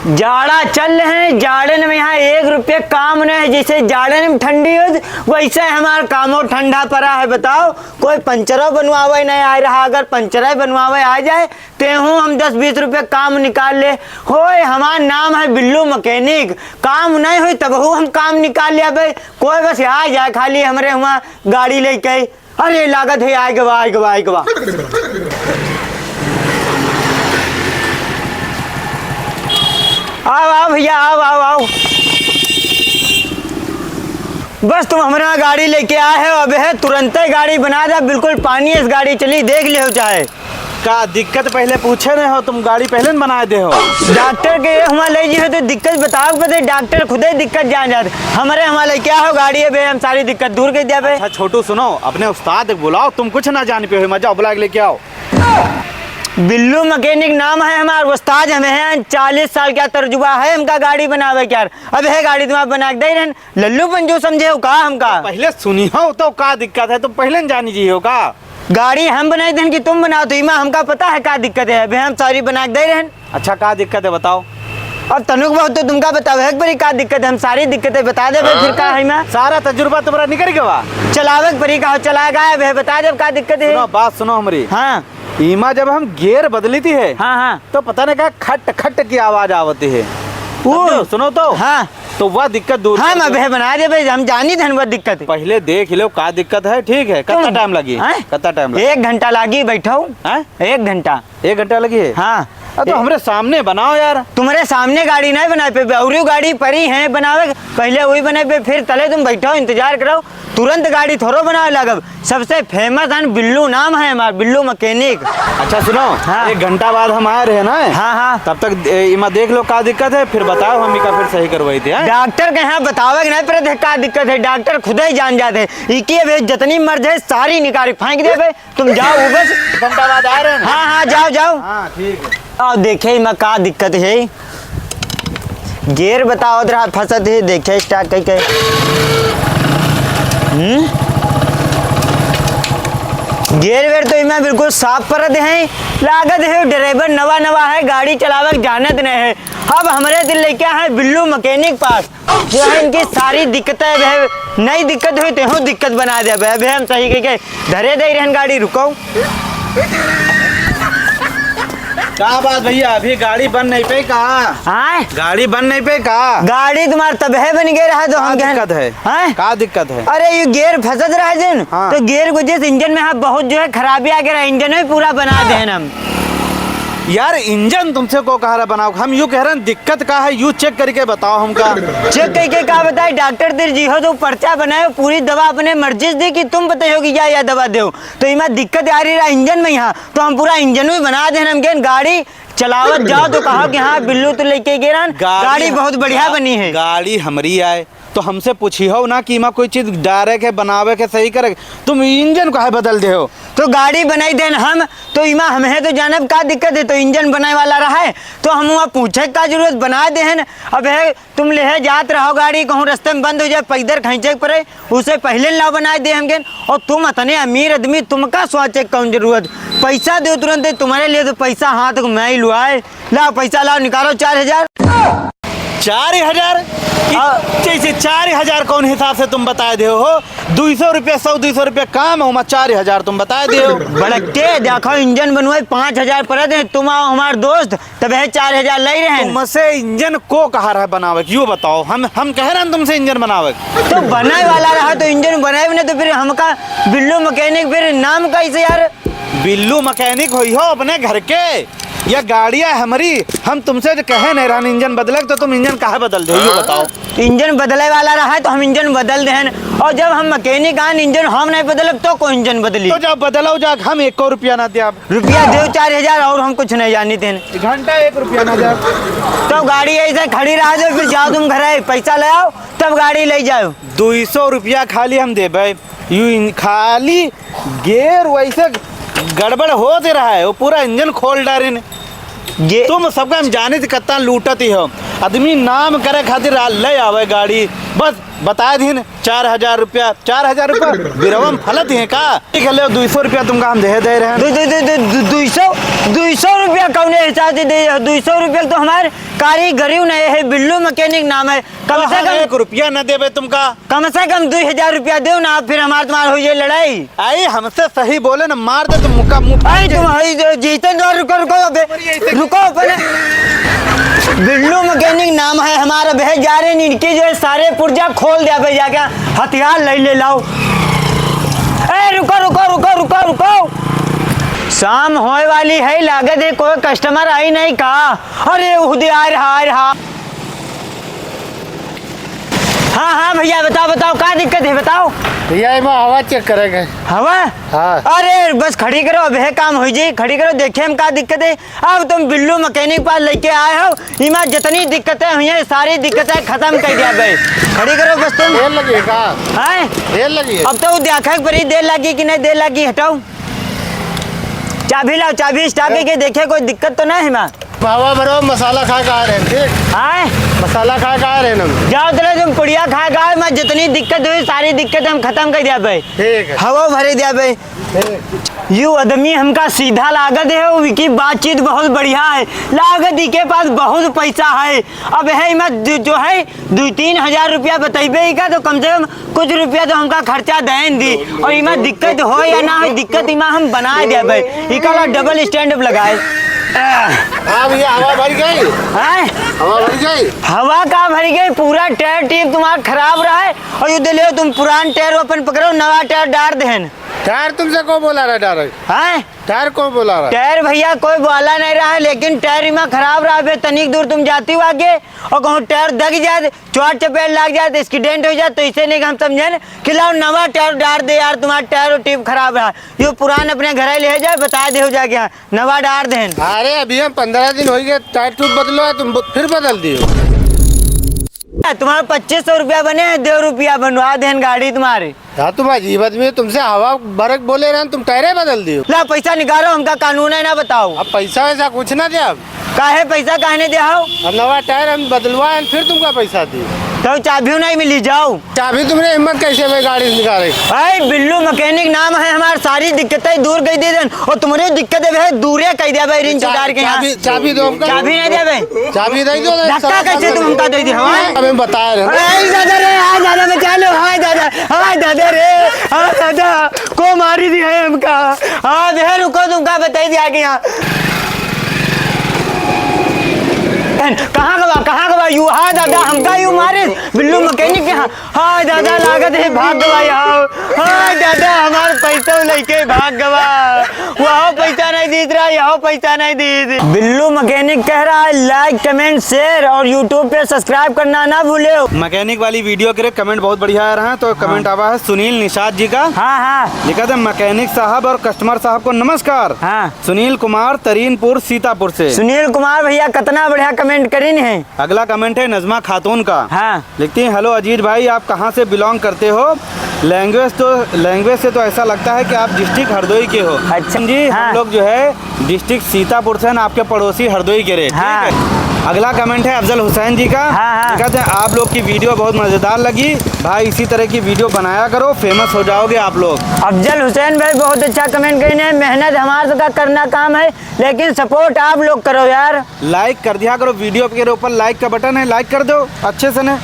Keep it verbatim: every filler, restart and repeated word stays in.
जाड़ा चल रहे हैं, जाड़े में यहाँ एक रुपये काम नहीं है। जैसे जाड़े में ठंडी हो, वैसे हमार कामो ठंडा पड़ा है। बताओ, कोई पंचरो बनवावे नहीं आए रहा, अगर पंचरे बनवावे आ जाए, तेहू हम दस बीस रुपये काम निकाल ले। होए, हमार नाम है बिल्लू मैकेनिक, काम नहीं होई तबहू हम काम निकाल ले। अबे कोई बस आ जाए खाली हमरे हुआं गाड़ी लेके। अरे, लागत है, आए गवा, आए गवा, आए गवा। आओ, आओ भैया, आओ, आओ, आओ। बस तुम हमारा गाड़ी लेके आए हो, अब है तुरंते गाड़ी बना दे, बिल्कुल पानी इस गाड़ी चली, देख लियो चाहे। का दिक्कत पहिले पूछे नहीं हो, तुम गाड़ी पहिले न बनाए दे हो। डॉक्टर के हुआं ले जी हो तो दिक्कत बताओ, पते डॉक्टर खुदे दिक्कत जान जात। हमरे हुआं ले क्या हो गाड़ी है बे, हम सारी दिक्कत दूर कर दिया बे। अच्छा छोटू सुनो, अपने उस्ताद के बुलाओ, तुम कुछ ना जान पे हो, मजा बुला के लेके आओ। बिल्लू मैकेनिक नाम है हमार, उस्ताद हमें हैं, चालीस साल का तजुर्बा है हमका गाड़ी बनावे के यार। अब है गाड़ी तुम्हारा बना के दे रहन, लल्लूपन जो समझे हो का हमका? पहिले सुनी हो तो का दिक्कत है, तुम पहिले न जानी जी हो का? गाड़ी हम बनाई देन कि तुम बनाओ, तो इमा हमका पता है का दिक्कत है, अबे हम सारी बना के दे रहन। अच्छा, का दिक्कत है बताओ। अब तनुक बहुत तो तुमका बताओ, एक बारी का दिक्कत है, हम सारी दिक्कतें बता देबे, फिर का है इमा? सारा तजुर्बा तुम्हारा निकल गवा। चलावे के परी का हो, चला गया, अबे बता देब का दिक्कत है। सुनो, बात सुनो हमारी। हाँ। इमा जब हम गियर बदली थी है, हाँ, हाँ। तो पता नहीं का खट खट की आवाज आवती है। वो समझो, सुनो तो। हाँ। तो वह दिक्कत दूर हाँ, कर मैं दो। बे बना देबे, हम जानी धन वह दिक्कत। पहिले देख लो का दिक्कत है, ठीक है? कितना तुम टाइम लगी? हैं? कितना टाइम लगी? एक घंटा लागी बैठो। हैं? एक घंटा। एक घंटा लगी है? हाँ। अ, तो ए- हमरे सामने बनाओ यार। तुम्हारे सामने गाड़ी नहीं बनाए पे, अउरी गाड़ी परी है बनावे, पहिले वही बनाए पे, फिर तले तुम बैठो, इंतजार करो। तुरंत गाड़ी थोड़ो बनावे लागब। सबसे famous हन बिल्लू, नाम है हमार बिल्लू मैकेनिक। अच्छा सुनो, हाँ। एक घंटा बाद हम आए रहे ना, हाँ, हाँ। तब तक ए, इमा देख लो का दिक्कत है, फिर बताओ, हम इका फिर सही करवाई थे, हैं? डॉक्टर के यहाँ बतावे के नहीं पड़त है का दिक्कत है, डॉक्टर खुदे ही जान जाते हैं। इकी अबे जितनी मर्ज है सारी निकाली फेंक देबे, तुम जाओ बस। घंटा बाद आ रहे हैं ना? हाँ, हाँ, जाओ, जाओ। हाँ, ठीक है। आओ देखे इमा का दिक्कत है। गेर बतावत रहा फंसत है, देखे start कई के। हम्म? गेर वेर तो इमा बिल्कुल साफ परत है, लागत है ड्राइवर नवा नवा है, गाड़ी चलावक जानत नहीं है। अब हमरे दिल लेके है बिल्लू मैकेनिक पास, जो है इनकी सारी दिक्कतें, अब है, नई दिक्कत हुई तो दिक्कत बना दे। अब है, हम सही कह के धरे दे रहन गाड़ी, रुको। का बात भैया, अभी गाड़ी बन नहीं पे का? आय? गाड़ी बन नहीं पे का? गाड़ी तुम्हार तबहे बन गए रहा तो का हम कहन दिक्कत है? हैं? का दिक्कत है? अरे, ये गेयर फंसत रहा जिन, हाँ। तो गेयर को जिस इंजन में, हाँ, बहुत जो है खराबी आ गया रहा, इंजन में पूरा बना देहन हम। यार, इंजन तुमसे को कहा रहा बनाओ, हम यूं कह रहे हैं दिक्कत का है, यूं check करके बताओ हमका। Check करके का बताए, डॉक्टर तिर जी हो तो पर्चा बनाए, पूरी दवा अपने मर्जी से दे कि तुम बताओ कि या, या दवा दो। तो इमा दिक्कत आ रही रहा इंजन में यहाँ, तो हम पूरा इंजन भी बना देन हम गेन, गाड़ी चलावत जाओ तो कहो कि हाँ, बिल्लू तो लेके गे रहन, गाड़ी गाड़ी बहुत बढ़िया गा-, बनी है। गाड़ी हमरी आए, तो हमसे पूछी हो ना कि इमा कोई चीज डारे के, बनावे के, सही करे के, तुम इंजन काहे बदल दे हो? तो गाड़ी बनाई देन हम, तो इमा हमें तो जानब का दिक्कत है, तो इंजन बनाए वाला रहा है, तो हम वहाँ पूछे का जरूरत, बना देहन। अब है तुम लेहे जात रहो गाड़ी, कहूँ रस्ते में बंद हो जाए, पैदल खींचे के पड़े, उसे पहिले लाओ बनाए दे हमके। और तुम अतने अमीर आदमी, तुमका सोचे कौन जरूरत? पैसा दो तुरंत, तुम्हारे लिए तो पैसा हाथ को मैं ही लुआए। लाओ पैसा लाओ, निकालो चार हजार। चार हजार? हाँ। जैसे चार हजार कौन हिसाब से तुम बताए दे हो? दुई सौ रुपया, सौ दुई सौ रुपया काम हो, मैं चार हजार तुम बताए दे हो। बड़के देखो, इंजन बनवाए पाँच हजार पड़े थे, तुम आओ हमारे दोस्त, तब है चार हजार ले रहे हैं। तुमसे इंजन को कहा रहा बनावे, यो बताओ, हम, हम कह रहे हैं तुमसे इंजन बनावे। तो बनाए वाला रहा तो इंजन बनाए भी ना, तो फिर हमका बिल्लू मैकेनिक, फिर नाम कैसे यार? बिल्लू मैकेनिक होई हो अपने घर के, या गाड़िया हमरी, हम तुमसे जो कहे नहीं रहन इंजन बदले, तो तुम इंजन काहे बदल दे, यो बताओ। इंजन बदले वाला रहा है तो हम इंजन बदल देहन, और जब हम मैकेनिक आन इंजन हम नहीं बदलब तो कोई इंजन बदली? तो जब बदलो जा, हम एको रुपया ना द्याब। रुपया देव चार हजार और हम कुछ नहीं जानी तेन। घंटा एक रुपया ना द्याब। तो गाड़ी ऐसे खड़ी रहा दो, फिर जाओ तुम घर आए, पैसा ले आओ, तब गाड़ी ले जाओ। दुई सौ रुपया खाली हम देबे, यू इन-, खाली गेयर वैसे गड़बड़ होते रहा है, वो पूरा इंजन खोल डारिन। ये तुम सबका हम जाने थे कत्ता लूटत ही हो। आदमी नाम करे खातिर आ-, ले आवे गाड़ी, बस बताए दीन, चार हजार रुपया, चार हजार रुपया बिरवा में फलत है का? ठीक है, ले, दुई सौ रुपया तुमका हम दे दे रहे हैं। दु-, दु-, दु-, दु-, दु-, दुई सौ, दुई सौ रुपया कौने हिसाब से दे? दुई सौ रुपया तो हमारे कारीगरी नहीं है, बिल्लू मैकेनिक नाम है। कम तो से हम कम एक रुपया न देबे तुमका। कम से कम दुई हजार रुपया देव ना, फिर हमार तुम्हार हो जाए लड़ाई। आई, हमसे सही बोले न, मार दे तुम मुक्का मुंह फाड़ आई दे। तुम हई जो जीते दो, रुको, रुको अबे, रुको अपने। बिल्लू मैकेनिक नाम है हमारा, बहे जा रहे हैं इनके जो है सारे पुर्जा खोल दे अबे जाके, हथियार ले ले लाओ। ए रुको, रुको, रुको, रुको, रुको। शाम होए वाली है, लागत है कोई कस्टमर आई नहीं का? अरे उहदे आ रहा, आ रहा। हाँ, हाँ भैया, बताओ, बताओ, का दिक्कत है, बताओ। भैया, एमा हवा चेक करे के। हवा? हाँ। अरे, बस खड़ी करो, अब है काम हो जाई, खड़ी करो, देखे हम का दिक्कत है। अब तुम बिल्लू मैकेनिक पास लेके आए हो, इमा जितनी दिक्कतें हुई हैं, सारी दिक्कतें खत्म कर दिया भाई। खड़ी करो बस तुम। देर लगी है का? हैं? देर लगी है। अब तो वो देखा के परी देर लगी कि नहीं देर लगी, हटाओ। चाबी लाओ, चाबी स्टार्ट करके देखे, कोई दिक्कत तो नहीं है माँ? हवा भरो, मसाला खा के आ रहे हैं, ठीक? आए? मसाला खा के आ रहे हैं हम। जाओ, चलो, तुम पुड़िया खा के आओ, मैं जितनी दिक्कत हुई, सारी दिक्कत हम खत्म कर दिया भाई। ठीक है। हवा भरे दिया भाई। ठीक। यू आदमी हमका सीधा लागत है, विकी बातचीत बहुत बढ़िया है, लागत इके पास बहुत पैसा है। अब है, मैं जो, जो है, दुई तीन हजार रुपया बतइबे इका, तो कम से कम कुछ रुपया तो हमका खर्चा देन दी। और इमा दिक्कत हो या ना हो, दिक्कत इमा हम बनाए देबे। इका ला डबल स्टैंड अप लगाए। हाँ भैया, हवा भर गई। हैं? हवा भर गई। हवा का भर गई? पूरा टायर ट्यूब तुम्हारा खराब रहा है और यू दे ले तुम पुरान टायर अपन पकड़ो, नवा टायर डार देहन। टायर तुमसे को बोला रहा डारे? हैं? टायर को बोला रहा? टायर भैया कोई बोला नहीं रहा है, लेकिन टायर इमा खराब रहा है। तनिक दूर तुम जाती हो आगे और कहूँ टायर दग जाए, चोट चपेट लाग जाए, तो एक्सीडेंट हो जाए, तो इसे नहीं हम समझे न कि लाओ नवा टायर डार दे यार, तुम्हारा टायर और ट्यूब खराब रहा। यो पुरान अपने घर ले जाए, बता दे हो जाए क्या नवा डार देन। अरे अभी हम पंद्रह दिन हो गए, टायर ट्यूब बदलो है, तुम ब-, फिर बदल दियो। तुम्हारा पच्चीस सौ रुपया बने हैं, दो रुपया बनवा देन गाड़ी तुम्हारे। यार, तुम अजीब आदमी हो, तुमसे हवा भरक बोले रहन, तुम टायरे बदल दियो। ला, पैसा निकालो, हमका कानून है ना, बताओ। अब पैसा वैसा कुछ ना दे अब। काहे पैसा काहे नहीं दे हो? अब नवा टायर हम बदलवाए, फिर तुमका पैसा दी। तो चाबियों नहीं मिली, जाओ। चाबी तुमने हिम्मत कैसे भाई गाड़ी से निकाले? भाई, बिल्लू मैकेनिक नाम है हमार, सारी दिक्कतें दूर कर दे देन। और तुम्हारी दिक्कतें भाई दूरे कर दिया भाई, रिंच उतार के यहाँ। चाबी, चाबी दो हमका। चाबी नहीं दे भाई। चाबी दे दो, धक्का कैसे तुम हमका दे दे, हाँ? अबे बता रहे हैं। अरे दादा रे, हाँ दादा, बचा लो, हाँ दादा, हाँ दादा रे, हाँ दादा, को मारी दी है हमका। हाँ दे, रुको, तुमका बताई दिया कि यहाँ। कहाँ गवा, कहाँ गवा, यू, हाँ दादा, हमका यू मारे, बिल्लू मैकेनिक के यहाँ। हाय दादा, लागत है भाग गवा यहाँ। हाय दादा, हमार पैसा लेके भाग गवा। वहाँ पैसा नहीं दीत रहा, यहाँ पैसा नहीं दीत। बिल्लू मैकेनिक कह रहा है, like, comment, share और YouTube पे subscribe करना ना भूले। मैकेनिक वाली वीडियो के लिए कमेंट बहुत बढ़िया आ रहा है, तो कमेंट हाँ। आवा है सुनील निषाद जी का। हाँ, हाँ। लिखा था, "मैकेनिक साहब और कस्टमर साहब को नमस्कार।" हाँ। सुनील कुमार, तरीनपुर, सीतापुर से। सुनील कुमार भैया, कितना बढ़िया कमेंट करीन है। अगला कमेंट है नजमा खातून का। हाँ। लिखती हैं, "हेलो अजीत भाई, आप कहाँ से बिलोंग करते हो? लैंग्वेज तो, लैंग्वेज से तो ऐसा लगता है कि आप डिस्ट्रिक्ट हरदोई के हो।" अच्छा। जी, हाँ। हम लोग जो है डिस्ट्रिक्ट सीतापुर से हैं, आपके पड़ोसी हरदोई के रहे। हाँ। ठीक है? अगला कमेंट है अफजल हुसैन जी का। हाँ, हाँ। कहते हैं, "आप लोग की वीडियो बहुत मज़ेदार लगी भाई, इसी तरह की वीडियो बनाया करो, फेमस हो जाओगे आप लोग।" अफजल हुसैन भाई बहुत अच्छा कमेंट करीन है, मेहनत हमार सबका करना काम है, लेकिन सपोर्ट आप लोग करो यार। लाइक कर दिया करो, वीडियो के ऊपर लाइक का बटन है, लाइक कर दो अच्छे से ने।